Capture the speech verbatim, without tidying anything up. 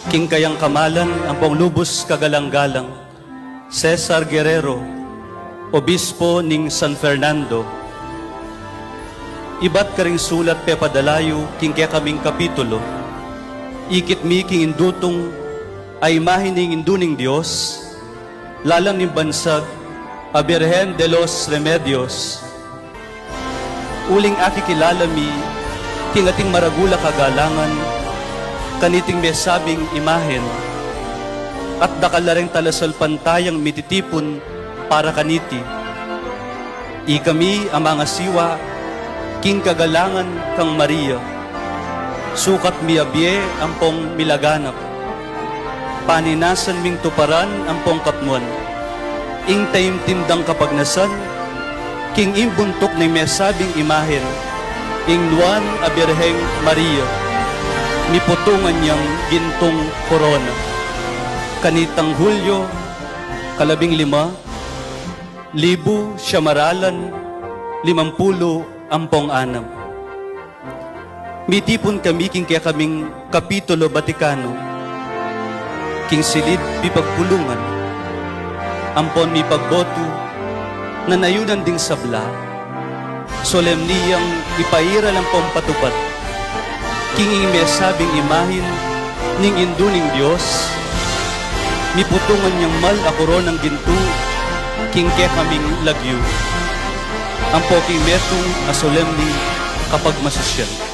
King kayang kamalan ampong lubus kagalang-galang, Cesar Guerrero, Obispo ning San Fernando. Ibat karing sulat pepadala yu king kekaming kapitulo, ikit mi king indutung a imahe ning Indu ning Dios, lalam ning bansag a Birhen de los Remedios. Uling akikilala mi king ating maragul a kagalangan kaniting mesabing imahen, at dakal la ring talasalpantayang mititipun para kaniti. Ikami a mangasiwa king kagalangan kang Maria, sukat mi a bie ampong milaganap, paninasan ming tuparan ampong kapmuan ing taimtim dang kapagnasan king imbuntuk ning mesabing imahen, ing nuan a Birheng Maria, miputungan yang gintung korona. Kanitang Hulyo kalabing lima, libu siyam a dalan limampulu ampong anam. Mitipun kami king kekaming Kapitulo Batikano, king silid pipagpulungan ampon mipagbotu nang ayunan ding sabla, solemni yang ipairal ampong patupad king ing mesabing imahen ning Indu ning Dios, miputungan yang mal a koronang gintu king kekaming lagyu, ampo king metung a solemning kapagmasusyan.